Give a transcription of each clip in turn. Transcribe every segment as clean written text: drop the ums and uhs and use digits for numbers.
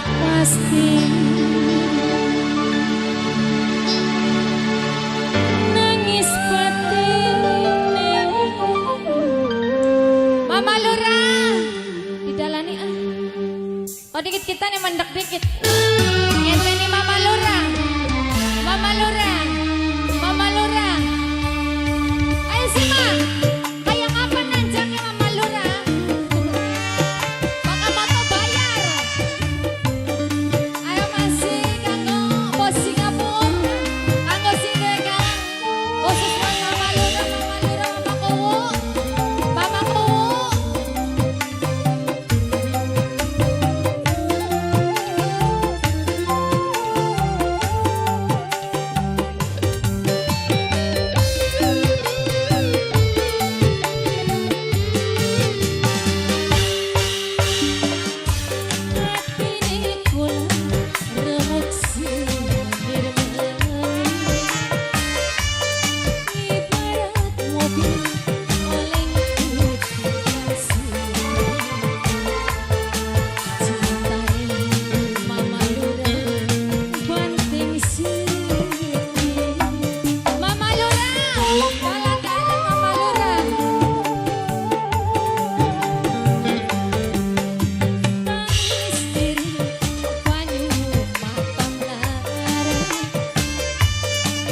Pasti nangis batine. Mama Lurah didalani ah. Oh, dikit kita nih mandek dikit. Ngenteni Mama Lurah. Mama Lurah. Mama Lurah. Ayo Sima. Kayak apa nanjaknya Mama Lurah? Baka moto bayar. Ayo masih kanggo bos Singapura. Kanggo sing duwe Kang. Khusus buat Mama Lurah, Mama Lurah, Mama Kowo. Mama Kowo. Atine kula remuk sumir-mengir, ibarat mobil oleng putih. Cintane Mama Lurah banting sikil. Mama Lurah, dalan-dalan Mama Lurah. Tangis diri banyu mata lara,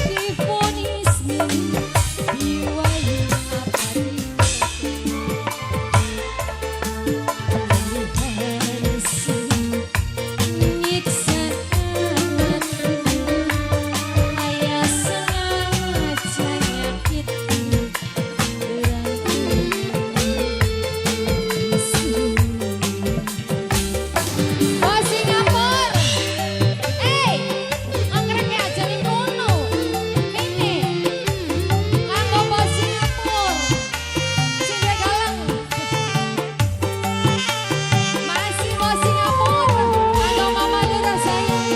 divonis miri diwai apa. Pilihan sing nyiksa ati, aya sengaja nyakiti terang. Oh, Singapura. Eh, anggrek aja ning kono. Ini. Kanggo bos Singapura. Sing duwe galang. Masih bos Singapura. Kanggo Mama Lurah sayang.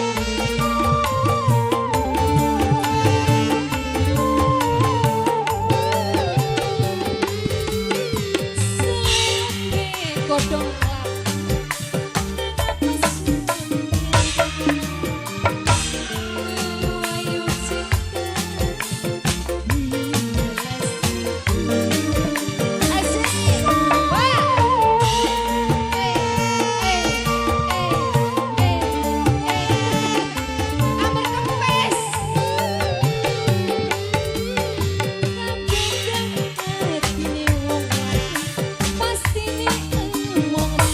Selembe godhong kelapa. Ayu cinta. Asik. Wah. Eh, eh, eh, eh, eh. Amber kempes. Kabeh atine wong lanang pastine wong.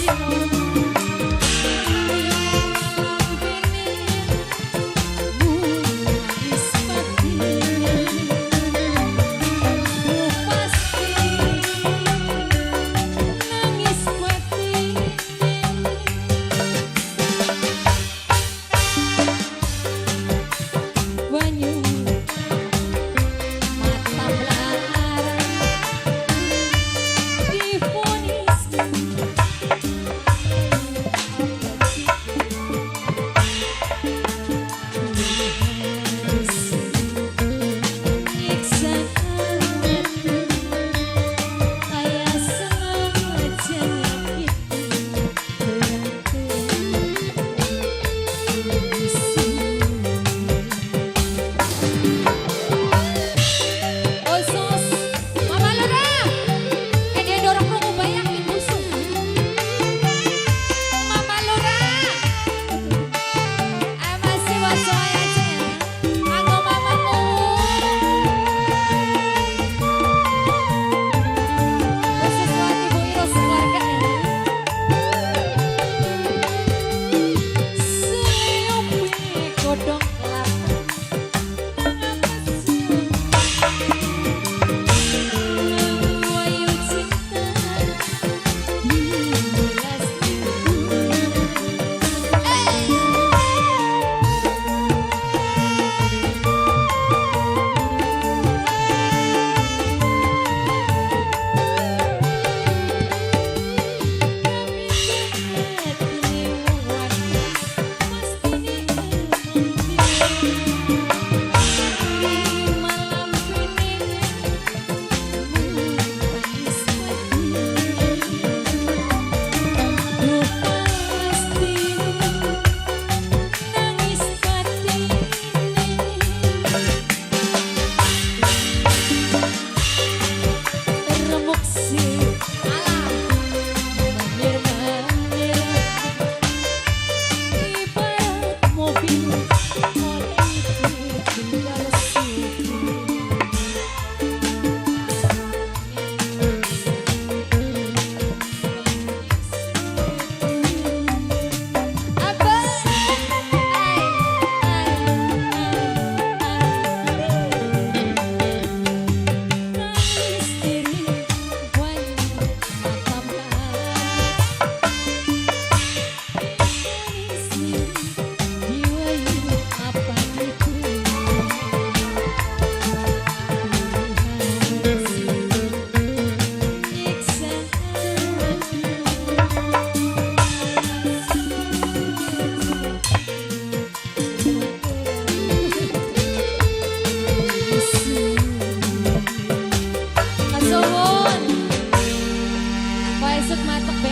Besok matek be.